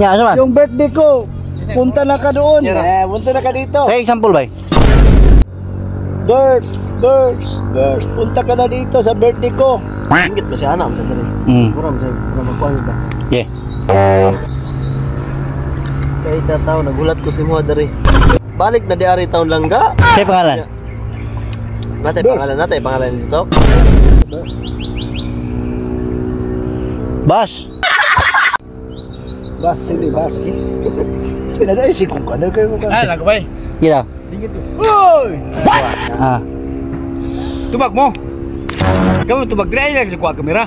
Ya, asa man? Yung birthday ko, punta na ka doon. Eh, punta na ka dito. Kay example bay. Girls, girls, girls, punta ka na dito sa birthday ko. Ingit ba siya anak sa diri? Mura mo siya, mura magkuhan ba? Yeah. Kay tataw nagulat ko si Muha diri. Balik na di ari taon langga. Kay pangalan? Natay pangalan dito. Bas. Bas, sili, bas. Sila na si kung ano kayo. Ah, lago bay. Gila. Uy! Ah. Tubag mo. Kamu tubag dre lang sa kuha kamera.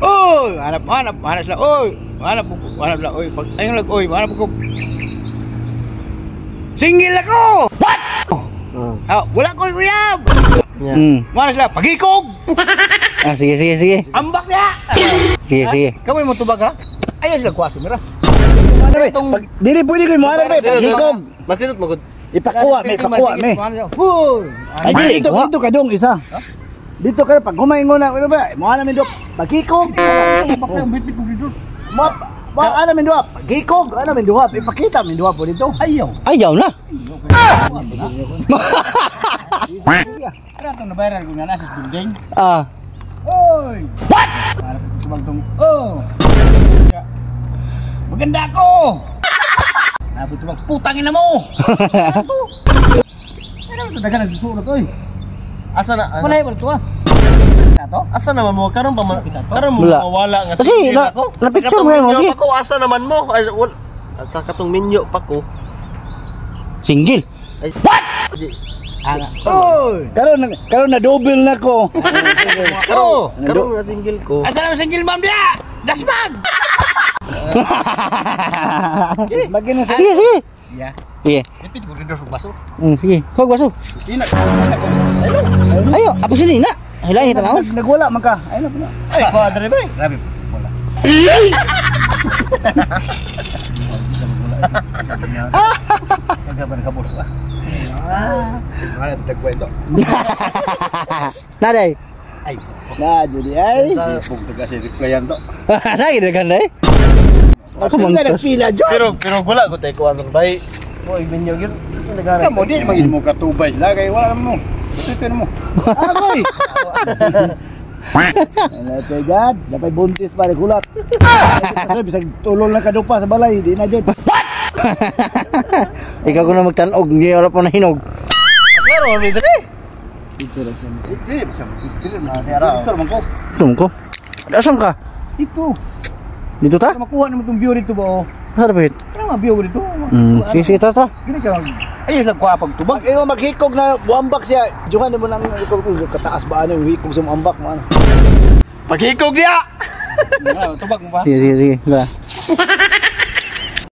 Oy, hanap hanap hanap sila. Oy, hanap hanap sila. Oy, pag ayun lang oy, hanap ko. Single ako. What? Ah, wala ko uyab. Yeah. Mana sila pagikog. Ah, sige sige sige. Ambak niya. Sige sige. Kamu mo tubag ha? Ayun sila kuha kamera. Ano ba? Pag dili pwede ko mo ano ba? Paghikog. Mas dinot magud. Ipakuha me, ipakuha me. Uy. Ay, Ay, dito, kuha. dito ka dong isa. Dito ka pag humaingon na, ano ba? Mo ana min do. Paghikog. Mo mo ana min duha. Paghikog, ana min duha. Ipakita min duha po dito. Ayaw. Ayaw na. Pero itong na-viral ko nga nasa building. Ah. Oy! What? Para tubag tong oh. Maganda ako. Napit tubag putang ina mo. Ano ito dagan nagsusulot oy. Asa na? Wala ba ito ah? Ato? Asa naman mo karon pa man karon mo Wala. mawala nga Kasi, single ako. na-picture Sa katong mo yun, minyo sige. pa ko asa naman mo? Ay, wal, sa katong minyo pa ko. Single. Ay, what? Ana. Oy! Karon karon na double na ko. Oh! Karon nga single ko. Asa naman single mom dia? Dasmag! Magin na sa Sige sige. Yeah. Sige. Ipit ko dito sa baso. Sige. Kog baso. Sina, sina ko. Ayo, apo sini na. Hilahin tanawon. Nagwala man ka. Ay na po na. Ay, kuha diri bay. Grabe. Wala. Kagaban ka ba? Wala tagkwento. Naday. Ay, Na judi ay. pug taga si replyan to. Nay dagan day. Ako Ako man. nagpila jud. Pero wala ko tay kuha nun bay. Mo minyo gyud. Nagana. Kamo di magin mo katubay sila kay wala mo. Ito mo. Agoy. Ano te jad, dapat buntis pa gulat. Kasi bisag tulol na kadupa sa balay, di na jud. Ikaw ko na magtan-og, hindi wala pa nahinog. Klaro ni diri. Dito ra siya. Dito man ko. Tum ko. Asam ka? Dito. Dito ta? Makuha naman tong view dito ba oh. Saan ba? Ano mga view dito? Sige sige ta ta. Gini ka. Ayos lang kuha pag tubag. Pag ikaw maghikog na buambak siya, juhan mo nang ikaw kataas ba ano yung hikog sa muambak mo ano. Paghikog niya. Tubag mo ba? Sige sige sige. Ta.